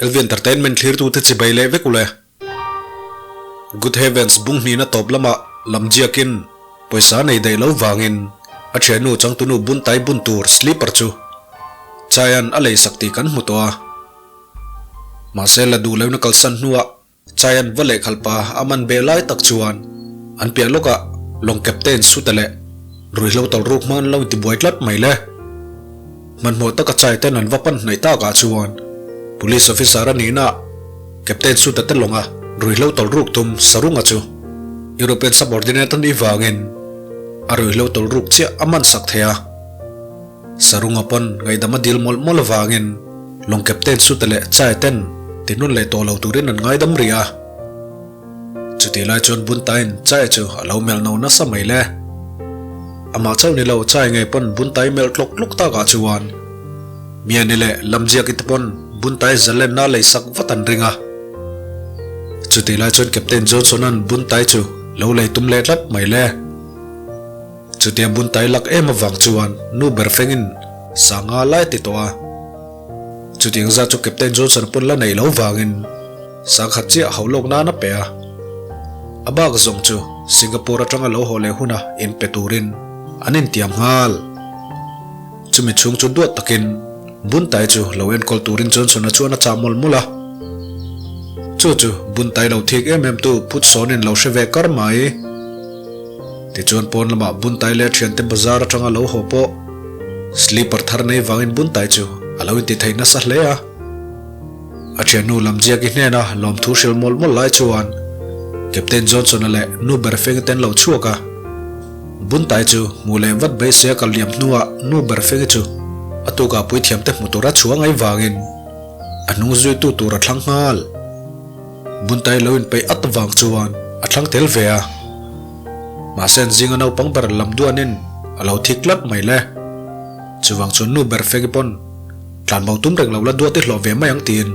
LV Entertainment thlirtute chibai leh vek ule. Good Heavens bung hnihna tawp lamah lam ziakin pawisa nei daih lo vangin a thiannu changtunu buntai bun tur sleeper chu Chaian a leisak tih kan hmu tawh a. Mahse la duh lohna kalsan hnuah Chaian va lehkhalh pa a man beh lai tak chuan an piah lawkah lawng captain Suta leh ruihhlo tawlhruk hmang an lo intibuai tlat mai le. Hmanhmawh taka Chai ten an va pan hnaih takah chuan Police officer a nihna Captain Suta te lawnga ruihhlo tawlhruk tum Sarunga chu European subordinate a nih vangin a ruihhlo tawlhruk chiah a man sak thei a. Sarunga pawn ngaihdam a dil mawlh mawlh avangin lawng captain Suta leh Chai ten tinun leh tawh lo turin an ngaidam rih a. Chutih lai chuan Buntain Chai chu a lo melh no nasa mai le. Amah chauh ni lo Chai ngei pawn Buntai melh tlawk tlawk takah chuan Miani leh Lamziaki te pawn Buntai zalenna lei sak vat an ring a. Chutih lai chuan Captain Johnson-a'n Buntai chu lo lei tum leh tlat mai le. Chutia buntai lak em avang chuan nu ber fengin sanga lai ti tawh a. Chutiang zat chu Captain Johnson pawn la neih lo vangin sangkhat chiah hauh lawk nan a pe a. A bak zawng chu Singapore atanga lo haw leh huna inpe turin an intiam nghal. Chumi chhung chu duat takin Buntai chu lo enkawl turin Johnson-a chuan a chah mawlh mawlh a. Chu chu Buntai lo thik em em tu phut sawnin lo hre ve kar mai. Tichuan pawn lamah Buntai leh thiante bazar atanga lo haw pawh sleeper thar nei vangin Buntai chu a lo inti thei nasa hle a. A thiannu Lamziaki hnena lawmthu hrilh mawlh mawlh lai chuan Captain Johnson-a leh nu ber feng ten lo chhuak a. Buntai chu hmuh leh vat beisei a kal liam hnuah nu ber fengi chu a tukah puithiamte hmu tura chhuang ai vangin a hnung zuitu tur a thlang nghal. Buntai lo inpeih at vang chuan a thlang tel ve a. Mahse an zinga naupang ber lam duanin a lo thik tlat mai le. Chuvang chuan nu ber fengi pawn tlanbo tum reng lo la duat i hlawh ve mai ang tiin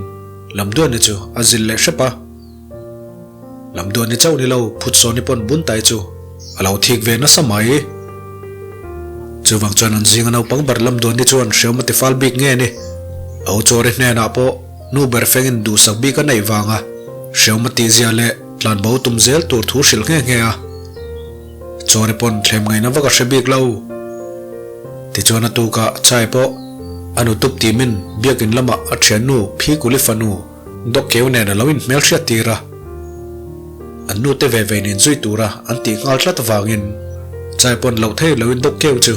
lam duani chu a zil leh hrep a. Lam duani chauh ni lo phut sawni pawn Buntai chu a lo thik ve nasa mai. Chuvang chuan an zinga naupang ber lam duani chuan hreawm a ti fal bik nge ni. A u Chawri hnenah pawh nu ber fengin duhsak bik a neih vanga hreawm a tihzia leh tlanbo tum zel tur thu hrilh nghe nghe a. Chawri pawn thlem ngaihna vak a hre bik lo. Tichuan a tukah Chai pawh a nutup timin biakin lamah a thiannu Phikuli fanu Dawk keu nen a lo inhmel hriat tir a, an nu te ve ve nen zui tura an tih nghal tlat avangin chai pawn loh thei loin dawk keu chu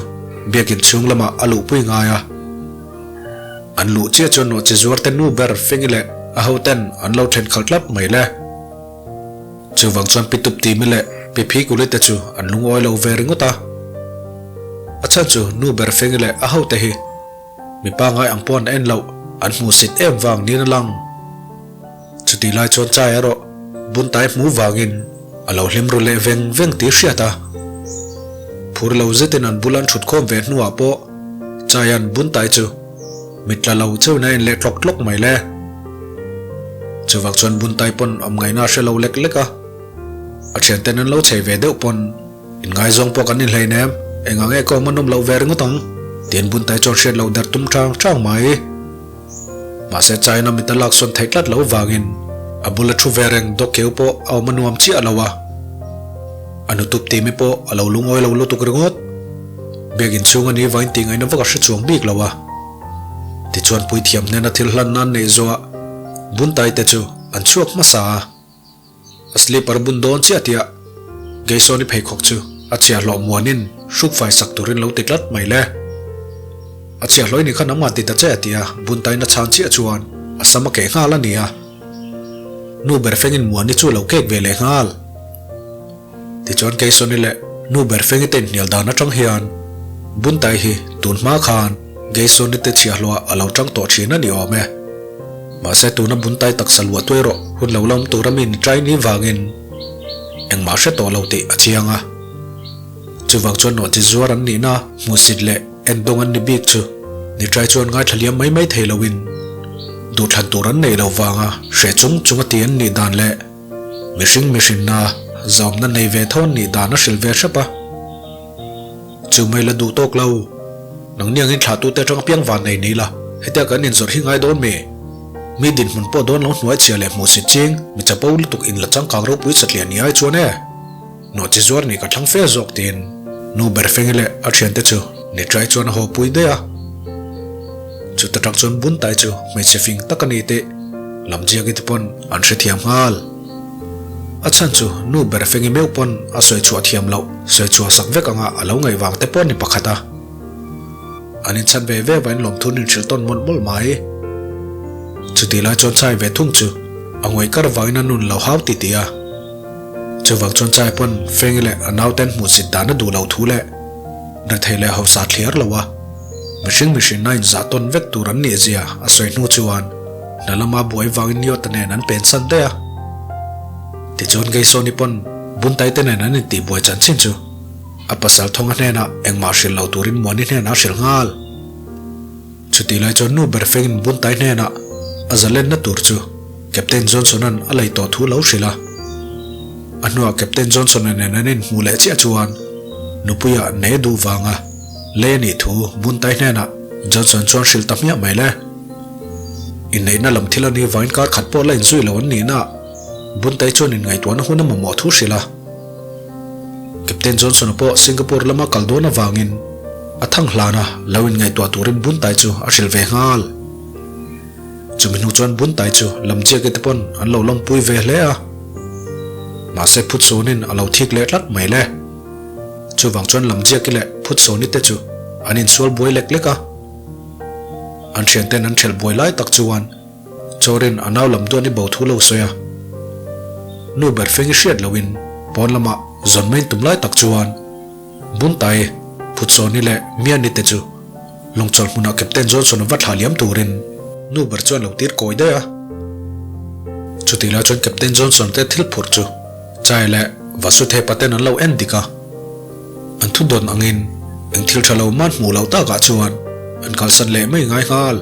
biakin chhung lamah a luhpui ngai a. An luh chiah chuan nawhchi zuar te nu ber Fengi leh a ho ten an lo then khalh tlat mai le. Chuvang chuan Pitup Timi leh Piphi Kuli te chu an lungawi lo ve ringawt a. A chhan chu nu ber Fengi leh a ho te hi Mi pangngai ang pawh an en loh, an hmuhsit em vang niin a lang. Chutih lai chuan chai erawh buntai hmu vangin a lo hlim ru leh veng veng tih hriat a. Phur lo zetin an bul an thut khawm ve hnuah pawh chaian buntai chu mit tla lo cheuhin a en leh tlawk tlawk mai le. Chuvang chuan buntai pawn awm ngaihna a hre lo lek lek a, a thianten an lo chei ve deuh pawn Inngaizawng pawh kan inhlein em? Eng ang e ka awm a nawm loh ve ringawt ang? Tiin Buntai chuan hriat loh der tum chang chang mai. Mahse China mit a laksawn theih tlat loh vangin a bula thu ve reng Dawkkeu pawh a awm a nuam chiah lo a. A nutup timi pawh a lo lungawi lo lutuk ringawt. Biakin chhung a ni vain tih ngaihna vak a hre chuang bik lo a. Tichuan puithiam hnena thil hlan nan neih zawhah Buntai te chu an chhuak hmasa a. A slipper bun dawn chiah tia Geisawni pheikhawk chu a chhiahhlawh muanin hruk fai sak turin lo ti tlat mai le. A chhiahhlawh i nih kha nangmah ti ta che tia buntaina chhan chiah chuan a sam a keh nghal a nia. Nu ber fengin muani chu a lo kek ve leh nghal. Tichuan Geisawni leh nu ber fengi te inhnial dan atang hian buntai hi tun hma khan Geisawni te chhiahhlawhah a lo tang tawh thin a ni awm e. Mahse tuna buntai taksa luah tu erawh hun lo la awm tura mi ni tlai ni vangin engmah hre tawh lo tih a chiang a. Chuvang chuan nawhchi zuar an nihna hmuhsit leh endawng an ni bik chu ni tlai chuan ngaithla liam mai mai thei loin duhthlan tur an neih loh vanga hreh chung chung a ti an nih dan leh mihring mihrinna zawmna nei ve tho an nih dan a hrilh ve hrep a. Chu mai la duh tawk lo. Nangni angin thlahtute atanga piang van nei ni la, hetia kan inzawrh hi ngai dawn mi? Mi dinhmun pawh dawn lo hnuai chhia leh hmuhsit ching, mi chapo lutuk in la changkang ropui satliah ni ai chuan e. Nawhchi zuar nih ka thlang fe zawk tiin nu ber fengi leh a thiante chu nitrai chuan a haw pui daih a. Chuta tang chuan Buntai chu hmeichhe fing tak a ni tih Lamjiaki te pawn an hrethiam nghal. A chhan chu nu ber fengi meuh pawn a sawi chhuah thiam loh sawi chhuah sak vek anga a lo ngaih vang te pawh ni pakhat a. An inchhan ve ve vain lawmthun inhrilh tawn mawlh mawlh mai. Chutih lai chuan chai ve thung chu a ngawih kar vangin a nun lo hau ti tih a. Chuvang chuan chai pawn Fengi leh a nauten hmuhsit dan a duh lo thu leh rethei leh hausa thliar lo a, mihring mihrinna inzah tawn vek tur an nih zia a sawi hnu chuan hna lama buai vangin Yota nen an pensan daih a. Tichuan Geisoni pawn Buntai te nen an intihbuai chanchin chu A pasal thawnga hnenah engmah hrilh lo turin Muani hnenah a hrilh nghal. Chutih lai chuan nu ber fengin Buntai hnenah a zalenna tur chu Captain Johnson-a'n a lei tawh thu lo hrilh a. A hnuah Captain Johnson-a nen an inhmuh leh chiah chuan nupuia nei duh vanga lei a nih thu Buntai hnenah Johnson chuan hrilh ta hmiah mai le. Inneihna lam thil a nih vangin kar khat pawh la inzui lo an nihna Buntai chuan inngaihtuahna hun a mamawh thu hrilh a. Captain Johnson-a pawh Singapore lama kal dawn avangin a thang hlana lo inngaihtuah turin Buntai chu a hrilh ve nghal. Chumi hnu chuan Buntai chu Lamchiake te pawn an lo lawmpui ve hle a. Mahse Phutsawnin a lo thik leh tlat mai le. Chuvang chuan Lamchiake leh Phutsawni te chu an insual buai lek lek a. An thianten an thelh buai lai tak chuan Chawrin a nau lam duan i bo thu lo sawi a. Nu ber feng i hriat loin pawn lamah zawn main tum lai tak chuan Buntai, Phutsawni leh Miani te chu lawngchawlh hmunah Captain Johnson-a va thlah liam turin nu ber chuan lo tir kawi daih a. Chutih lai chuan Captain Johnson te thil phurh chu Chai leh Vasuthepa ten an lo en dik a. An thu dawn angin eng thil tha lo man hmuh loh takah chuan an kalsan leh mai ngai nghal.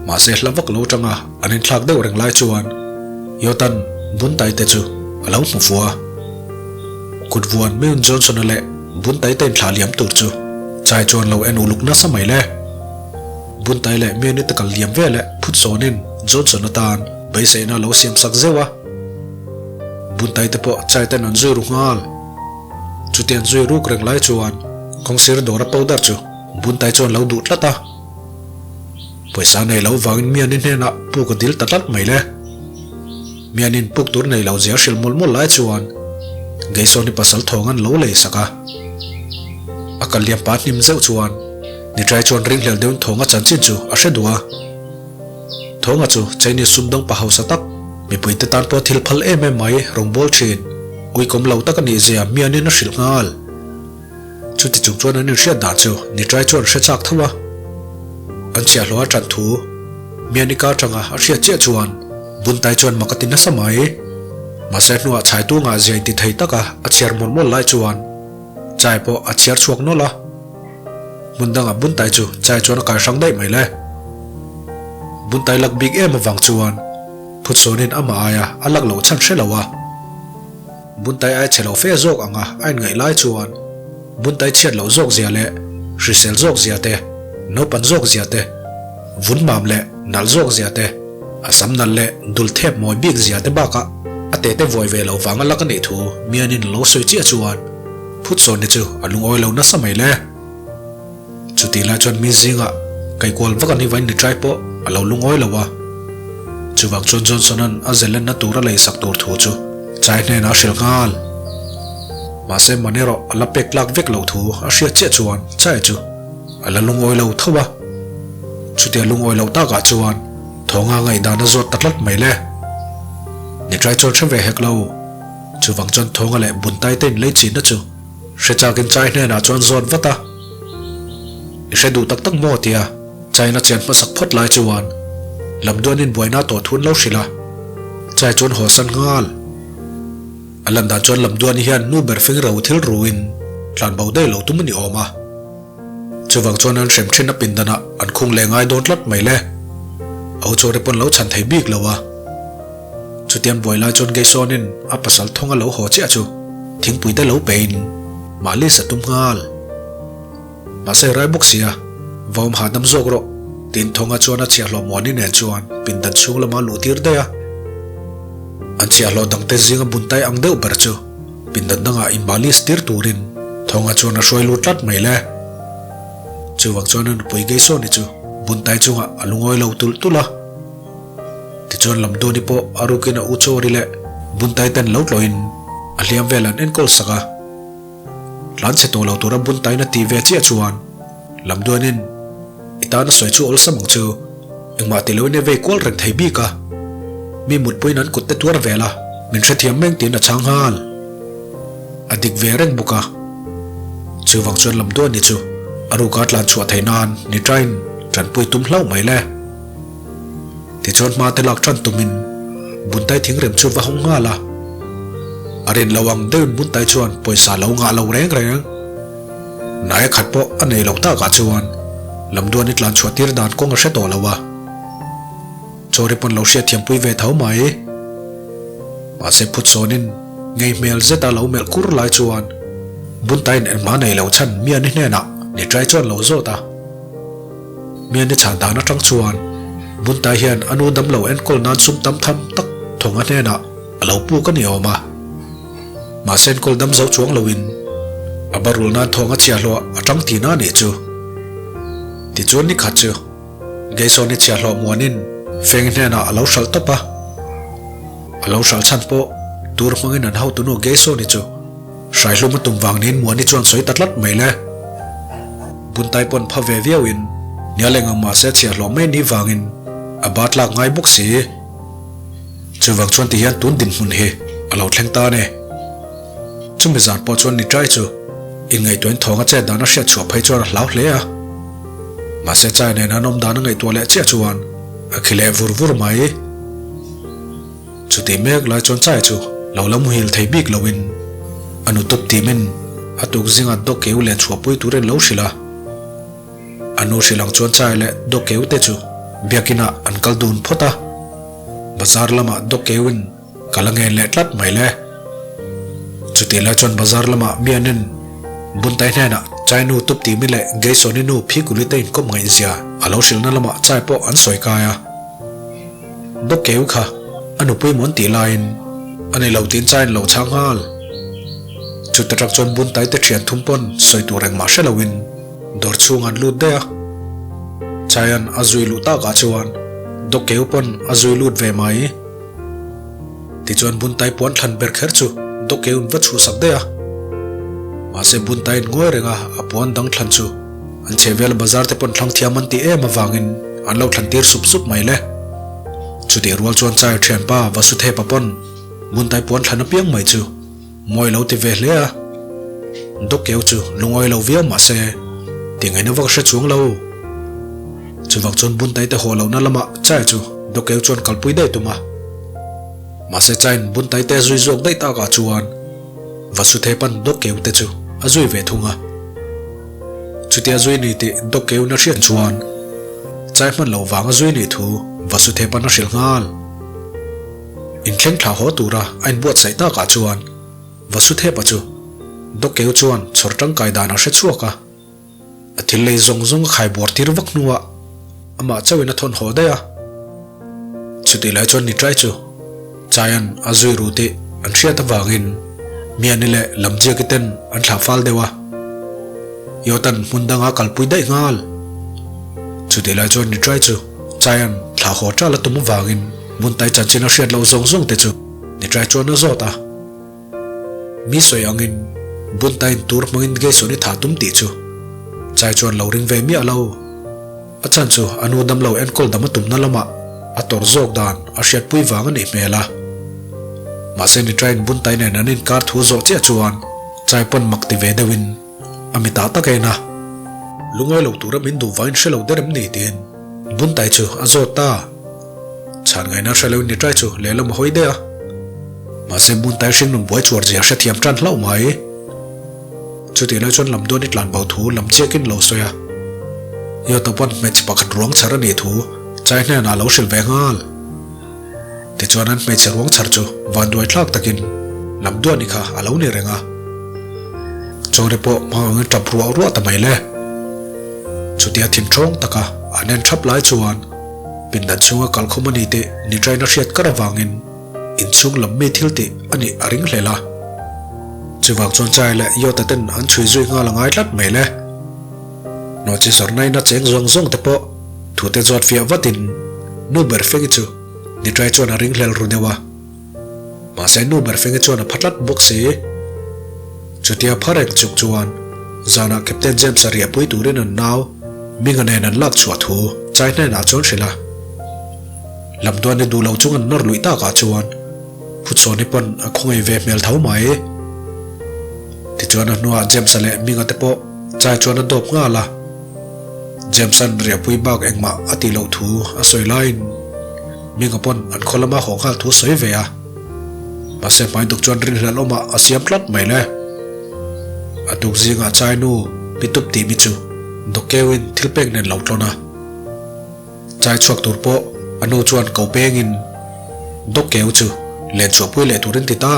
Mahse hla vak lo tanga an inthlak deuh reng lai chuan Yotan Buntai te chu a lo hmu fu a. Kut vuan Meun Johnson-a leh Buntai te inthlah liam tur chu chai chuan lo en uluk nasa mai le. Buntai leh Meun-i te kal liam ve leh phut zawnin Johnson-a tan beiseina a lo siam sak zeuh a. Buntai te pawh chai ten an zui ru nghal. Chuti an zui ruk reng lai chuan kawngsir dawra powder chu Buntai chuan lo duh tlat a. Pawisa nei lo vangin Mianin hnenah puk a dil ta tlat mai le. Mianin puk tur nei lo zia hrilh mawlh mawlh lai chuan Geisawni pasal thawng an lo lei sak a. A kal liam pa hnim zeuh chuan Nitrai chuan ringhlel deuhin thawnga chanchin chu a hre duh a. Thawnga chu Chinese sumdawng pa hausa tak, mipuite tan pawh thil phal em em mai rawngbâwl thin, uikawm lo tak a nih zia Mianin a hrilh nghal. Chuti chung chuan an inhriat dan chu Nitrai chuan hre chak tho a. An chhiahhlawh a ṭan thu Mianika aṭanga a hriat chiah chuan Buntai chuan mak a ti nasa mai. Mahse hnuah chhaitu ngah zia inti thei taka a chhiar mawlh mawlh lai chuan chai pawh a chhiar chhuak nawlh a. Hmun dangah Buntai chu chai chuan a kai hrang daih mai le. Buntai lak bik em avang chuan Phutsawnin amah aia a lak loh chhan hre lo a. Buntai ai chhe lo fe zawk anga a inngaih lai chuan Buntai chhiat loh zawk zia leh hrisel zawk zia te, naupan zawk zia te, vun mam leh nalh zawk zia te, a sam nalh leh dul thep mawi bik zia te bakah a tete vuai ve lo vanga lak a nih thu Mianin a lo sawi chiah chuan Phutsawnni chu a lungawi lo nasa mai le. Chutih lai chuan mi zingah kaikual vak a ni vain nitrai pawh a lo lungawi lo a. Chuvang chuan Johnson-a'n a zelenna tur a leisak tur thu chu Chai hnenah a hrilh nghal. Mahse man erawh a la pek tlak vek loh thu a hriat chiah chuan Chai chu a la lungawi lo tho a. Chutia lungawi loh takah chuan thawnga ngaihdan a zawt ta tlat mai le. Nitrai chuan hre ve hek lo. Chuvang chuan thawnga leh buntai te inlei chinna chu Hre chakin Chai hnenah chuan zawt vat a, I hre duh tak tak maw? tia Chaiin a chian hmasak phawt lai chuan Lamduanin buaina tawh thun lo hrilh a, Chai chuan haw san nghal. A lan dan chuan Lamduani hian nu ber fing ro thil ruin tlan bo daih lo tum a ni awm a. Chuvang chuan an hrem thin a pindanah an khung leh ngai dawn tlat mai le. Au chawri pawn lo chhan thei bik lo a. Chutiang buai lai chuan Geisawnin a pasal thawng a lo haw chiah chu thingpui te lo pein mahli sa tum nghal. Mahse rai bawk sia, va awm hahdam zawk rawh. Tin Thawnga chuan a chhiahhlawh Muani nen chuan pindan chhung lama luh tir daih a. An chhiahhlawh dangte zinga buntai ang deuh ber chu pindan dangah inmalis tir turin Thawnga chuan a hruai lut tlat mai le. Chuvang chuan a nupui Geisawni chu buntai chungah a lungawi lo tulh tulh a. Tichuan Lamduani pawh a rukin a u Chawri leh buntai ten lo tlawhin a hliam vel an enkawl sak a. Tlan chhe tawh lo tura buntain a tih ve chiah chuan Lamduanin i tana sawi chu awlsam ang chu, engmah ti loin e vei kual reng thei bik a, mi mutpuiin an kut te tuar vel a, min hrethiam meng tiin a chhang nghal. A dik ve reng bawk a. Chuvang chuan Lamduani chu a ruka tlan chhuah theih nan ni tain tanpui tum hlauh mai le. Tichuan hma te lak tan tumin Buntai thingrem chu va hawng nghal a. A rin lo ang deuhin Buntai chuan pawisa lo ngah lo reng reng. Naia khat pawh a nei lo takah chuan Lamduan i tlan chhuah tir dan kawng a hre tawh lo a. Chawri pawn lo hriatthiampui ve tho mai. Mahse phut sawnin ngei hmel zeta lo melh kur lai chuan Buntaiin engmah nei lo chhan Miani hnenah ni ṭai chuan lo zawt a. Miani chhan dan atang chuan Buntai hian a nu damlo enkawl nan sum tam tham tak thawng a hnenah a lo puk a ni awm a. Mahse enkawl dam zo chuang loin a barul nan thawng a chhiahhlawh a tang tihna a nih chu. Tichuan ni khat chu Geisawni chhiahhlawh muanin Feng hnenah a lo hralh tawp a. A lo hralh chhan pawh tur hmangin an hotunu Geisawni chu Hraihlum a tum vang niin Muani chuan sawi ta tlat mai le. Buntai pawn pha ve viauin hnial eng ang mahse chhiahhlawh mai ni vangin a bat lak ngai bawk si. Chuvang chuan tihian tun dinhmun hi a lo thleng ta a ni. Chumi zan pawh chuan Nitrai chu inngaihtuahin thawng a chet dan a hriat chhuah phei chuan a hlau hle a. Mahse chai nen an awm dan a ngaihtuah leh chiah chuan a khi leh vur vur mai. Chutih mek lai chuan chai chu lo la muhil thei bik loin a nu tup timin a tuk zinga dawkeu len chhuahpui turin lo hrilh a. A nu hrilh ang chuan chai leh dawkeu te chu biakinah an kal dun phawt a. Bazar lamah dawkeuin ka la ngen leh tlat mai le. Chutih lai chuan bazar lamah Mianin Buntai hnenah chai nu tup timi leh Geisawni nu Phikuli te inkawp ngaihzia a lo hrilhna lamah chai pawh an sawi kai a. Dawkeu kha a nupui mawn tih laiin a nei lo tiin chain lo chhang nghal. Chuta tak chuan Buntai te thian thum pawn sawi tur engmah hre loin dawr chhung an lut daih a. Chaian a zui luh takah chuan Dawkeu pawn a zui lut ve mai. Tichuan Buntai puan thlan ber kher chu Dawkeu'n va chhuhsak daih a. Mahse Buntaiin ngawi renga a puan dang thlan chu An chhehvel bazar te pawn thlang thiam an tih em avangin an lo thlan tir sup sup mai le. Chutih rual chuan Chai thianpa Vasuthepa pawn Buntai puan thlan apiang mai chu mawi lo ti ve hle a. Dawkkeu chu lungawi lo viau mah se ti ngaihna vak a hre chuang lo. Chuvang chuan Buntai te haw lohna lamah Chai chu Dawkkeu chuan kalpui daih tum a. Mahse Chaiin Buntai te zui zawk daih takah chuan Vasuthepa'n Dawkkeu te chu a zui ve thung a. Chutia zui ni tih Dawkkeuna hriat chuan chai hman loh vanga zui nih thu Vasuthepa'n a hrilh nghal. Inthleng thla haw tura a inbuatsaih takah chuan Vasuthepa chu Dawkkeu chuan chhawr tangkai dan a hre chhuak a, a thil lei zawng zawng a khai buar tir vak hnuah amah chauhin a thawn haw daih a. Chutih lai chuan Nitrai chu Chaian a zui ru tih an hriat avangin Miani leh Lamjiaki ten an thlah fal deuh a, Yotan hmun danga kalpui daih nghal. Chutih lai chuan Nitrai chu Chaian thlah haw ṭal a tum avangin Muntai chanchin a hriat loh zawng zawng te chu Nitrai chuan a zawt a. Mi sawi angin Buntain tur hmangin Gayson i thah tum tih chu Chai chuan lo ring ve miah lo. A chhan chu a nu damlo enkawl dam a tumna lamah a tawrh zawk dan a hriatpui vang a nih hmel a. Mahse Nitrain Buntai nen an inkar thu zawh chiah chuan Chai pawn mak ti ve deuhin a mitah tak en a. Lungawi lo tura min duh vangin hre lo der em ni tiin Buntai chu a zawt ta. Chhan ngaihna hre loin Nitrai chu lehlam a hawi daih a. Mahse Buntai hringnun buai chuar zia hrethiam tan hlauh mai. Chutih lai chuan lam dawn i tlan bo thu lam chiakin lo sawi a. Yoto pawn hmeichhe pakhat ruang chhar a nih thu Chai hnenah a lo hrilh ve nghal. Tichuan an hmeichhe ruang chhar chu vanduai thlak takin lam duani kha a lo ni reng a. Chawri pawh hmang angin tap ruah ruah ta mai le. Chutia thinthawng taka. an en thap lai chuan pindan chhunga kalkhum a ni tih Nitrain a hriat kar avangin inchhung lam mi thil tih a nih a ring hlel a. Chuvang chuan Chai leh Yota ten an chhui zui nghal a ngai tlat mai le. Nawhchi zawrhna in a cheng zawng zawng te pawh thute zawt fiah vatin nu ber Fengi chu Nitrai chuan a ringhlel ru deuh a. Mahse nu ber Fengi chuan a pha tlat bawk si. Chutia pha reng chung chuan zanah Captain James-a riahpui turin an nau Minga nen an lak chhuah thu Chai hnenah chuan hrilh a. Lamtuan ni duh lo chung an nawr luih takah chuan Phuchhawni pawn a khawngaih ve hmel tho mai. Tichuan a hnuah James-a leh Minga te pawh Chai chuan a dawp nghal a. James-a'n riahpui bak engmah a tih loh thu a sawi laiin Minga pawn an khaw lama haw nghal thu a sawi ve a. Mahse hmai duk chuan rinhlelh awmah a siam tlat mai le. A tuk zingah Chai nu Pitup tih mi chu Dawkeuin thil pek nen lo tlawn a. Chai chhuak tur pawh a nu chuan ko pengin Dawkeu chu len chhuahpui leh turin ti ta.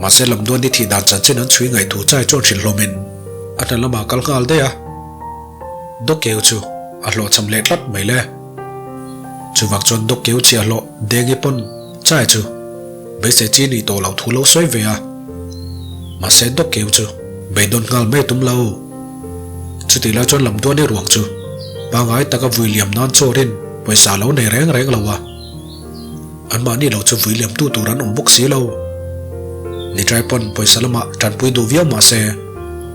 Mahse lamduan ni thih dan chanchin an chhui ngaih thu chai chuan hrilh hlawmin a hna lamah kal nghal daih a. Dawkeu chu a hlawhchham leh tlat mai le. Chuvang chuan Dawkeu chhiahhlawh Dengi pawn chai chu beisei chi nih tawh loh thu lo sawi ve a. Mahse Dawkeu chu beidawn nghal mai tum lo. Chutih lai chuan lamduan ni ruang chu pangai taka vui liam nan chawrin pawisa lo nei reng reng lo a. Anmahni lo chu vui liamtu tur an awm bawk si lo. Nitrai pawn pawisa lamah tanpui duh viau mah se,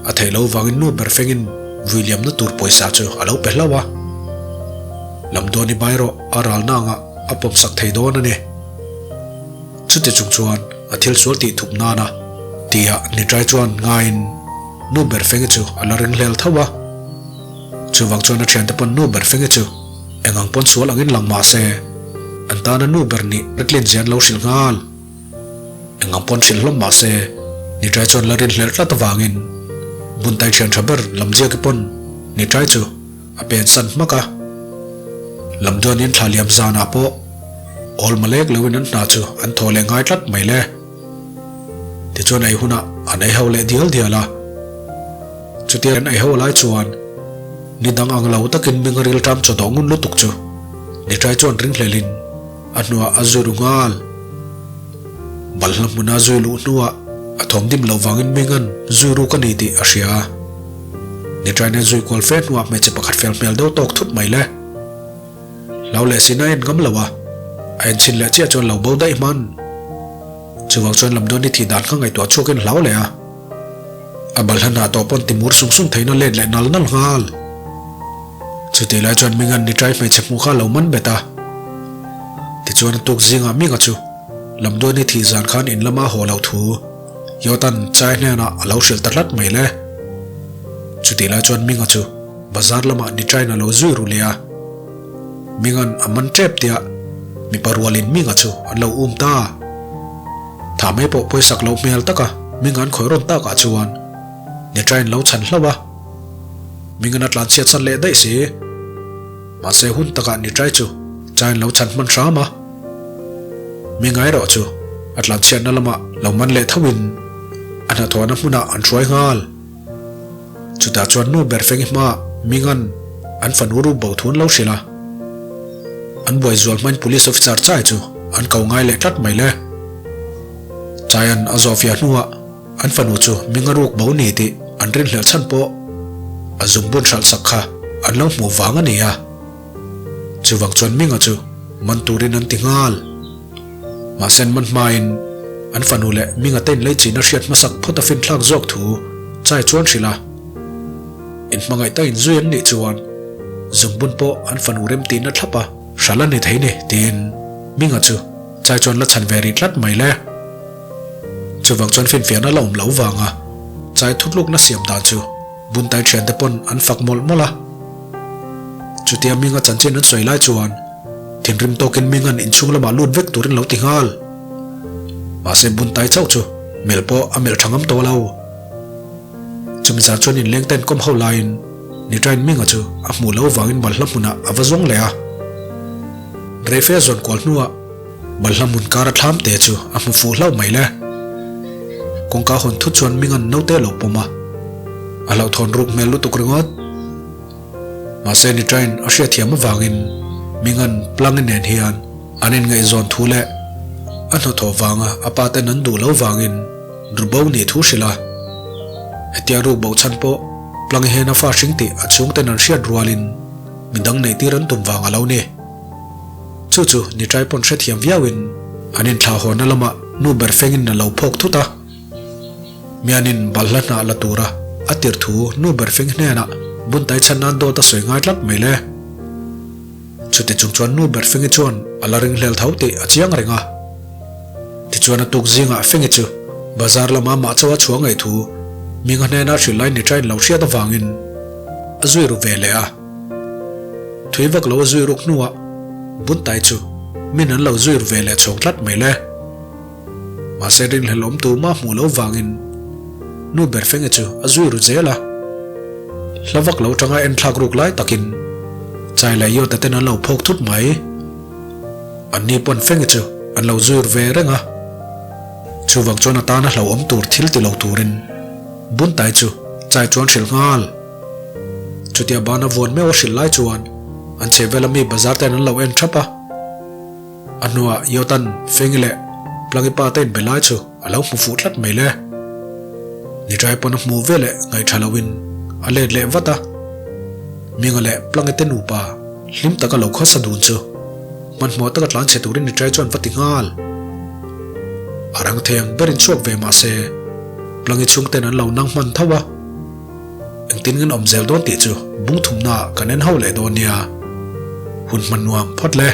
a theih lo vangin nu ber fengin vui liamna tur pawisa chu a lo pe hlauh a. Lamduan i bai rawh a ralna angah a pawmsak thei dawn a ni. Chuti chung chuan a thil sual tih thup nana tia Nitrai chuan ngaiin nu ber fengi chu a la ring hlel tho a. Chuvang chuan a thiante pawn nu ber fengi chu Eng ang pawn sual angin lang mah se, an tana nu ber nih Ritlin zian lo hrilh nghal. Eng ang pawn hrilh hlawm mah se, Nitrai chuan la rin hlerh tlat avangin Buntai thian tha ber Lamziaki pawn Nitrai chu a pen san hmak a. Lamduanin thla liam zanah pawh awl malek loin an hna chu an thaw leh ngai tlat mai le. Tichuan ei hunah an ei ho leh dial dial a. Chutia an ei ho lai chuan ni dang ang lo takin Minga rilṭam chaw dawh ngun lutuk chu Nitrai chuan ringhlelin a hnuah a zui ru nghal. Balhla hmuna zui luh hnuah a thawm dim loh vangin Minga'n zui ruk a ni tih a hria a. Nitrain a zui kual fe hnuah hmeichhe pakhat fel hmel deuh tawk thut mai le. Hlau leh sin a en ngam lo a, a en chhin leh chiah chuan lo bo daih hman. Chuvang chuan lamdawn i thih dan kha ngaihtuah chhuakin hlau leh a. A balhla hnah tawh pawn timur sung sung theihna let leh nal nal nghal. Chutih lai chuan Minga'n nitrai hmeichhe hmuh kha a lo man bet a. Tichuan a tuk zingah Minga chu Lamduani thih zan khan in lama haw loh thu Yotan Chai hnenah a lo hrilh ta tlat mai le. Chutih lai chuan Minga chu bazar lamah nitrain a lo zui ru leh a. Minga'n a man tep tia mipa rualin Minga chu an lo um ta. Tha mai pawh pawisak loh hmel taka Minga an khawih rawn takah chuan Nitrain lo chhan hlauh a. Minga'n a tlanchhiat san leh daih si. Mahse hun takah Nitrai chu Chain lo chhan hman hram a. Minga erawh chu a tlanchhiatna lamah lo man leh thoin a hnathawhna hmunah an hruai nghal. Chutah chuan nu ber feng i hmaah Minga'n an fanu ru bo thu an lo hrilh a. An buai zual hmain Police Officer Chai chu an ko ngai leh tlat mai le. Chaia'n a zawhfiah hnuah an fanu chu Minga ruk bo ni tih an rinhlelh chhan pawh a zungbun hralh sak kha an lo hmuh vang a ni a. Chuvang chuan Minga chu man turin an ti nghal. Mahse an man hmain an fanu leh Minga te inlei chin a hriat hmasak phawt a finthlak zawk thu Chai chuan hrilh a. Inhmangaih tak inzui an nih chuan zungbun pawh an fanu remtihna thlap a hral a ni thei ni tiin Minga chu Chai chuan la chhan ve rih tlat mai le. Chuvang chuan finfiahna la awm lo vanga Chai thutlukna siam dan chu Buntai thiante pawn an fak mawlh mawlh a. Chutia Minga chanchin an sawi lai chuan thinrim tawkin Minga'n inchhung lamah lut vek turin lo ti nghal. Mahse Buntai chauh chu melh pawh a melh tha ngam tawh lo. Chumi zan chuan inleng ten kawm ho laiin Nitrain Minga chu a hmuh loh vangin balhla hmunah a va zawng leh a. Reife a zawn kual hnuah balhla hmun kara thlam te chu a hmu fuh hlauh mai le. Kawngka hawn thut chuan Minga'n naute a lo pawm a, a hlauhthawn ruk hmel lutuk ringawt. Mahse Nitrain a hriatthiam avangin Mingan Plangi nen hian an inngaihzawn thu leh a hnawthawh vanga a pa ten an duh lo vangin rubo nih thu hrilh a. Hetia rukbo chhan pawh Plangi hian a fa hring tih a chhungten an hriat rualin midang neihtir an tum vang a lo ni. Chu chu Nitrai pawn hrethiam viauin an inthlahhawnna lamah nu ber fengin a lo phawk thut a. Mianin balhla hnah la tura a tirh thu nu ber feng hnenah buntai chhan nan dawt a sawi ngai tlat mai le. Chuti chung chuan nu ber fengi chuan a la ringhlel tho tih a chiang reng a. Tichuan a tuk zingah fengi chu bazar lama mah chauha chhuah ngaih thu Minga hnena hrilh lai ni ṭain lo hriat avangin a zui ru ve leh a. Thui vak lo a zui ruk hnuah buntai chu min an lo zui ru ve leh chhawng tlat mai le. Mahse ringhlel awm tu mah hmuh loh vangin nu ber fenge chu a zui ru zel a. Hla vak lo tanga en thlak ruk lai takin Chai leh Yota ten an lo phawk thut mai. Anni pawn fenge chu an lo zui ru ve reng a. Chuvang chuan a tana hlauhawm tur thil ti lo turin Buntai chu Chai chuan hrilh nghal. Chutia bana vuan meuh a hrilh lai chuan an chhehvela mi bazar ten an lo en thap a. A hnuah Yotan, Fengi leh Plangi pa te inbe lai chu a lo hmu fuh tlat mai le. Nitrai pawn a hmuh ve leh ngaih tha loin a let leh vat a. Minga leh Plangi te nupa hlim taka lo khawsa dun chu hmanhmawh taka tlan chhe turin Nitrai chuan va ti nghal. A rang thei ang berin chhuak ve mah se Plangi chhungten an lo nang hman tho a. Engtin ngen awm zel dawn tih chu bung thumnaah kan en ho leh dawn nia. Hun hman nuam phawt le.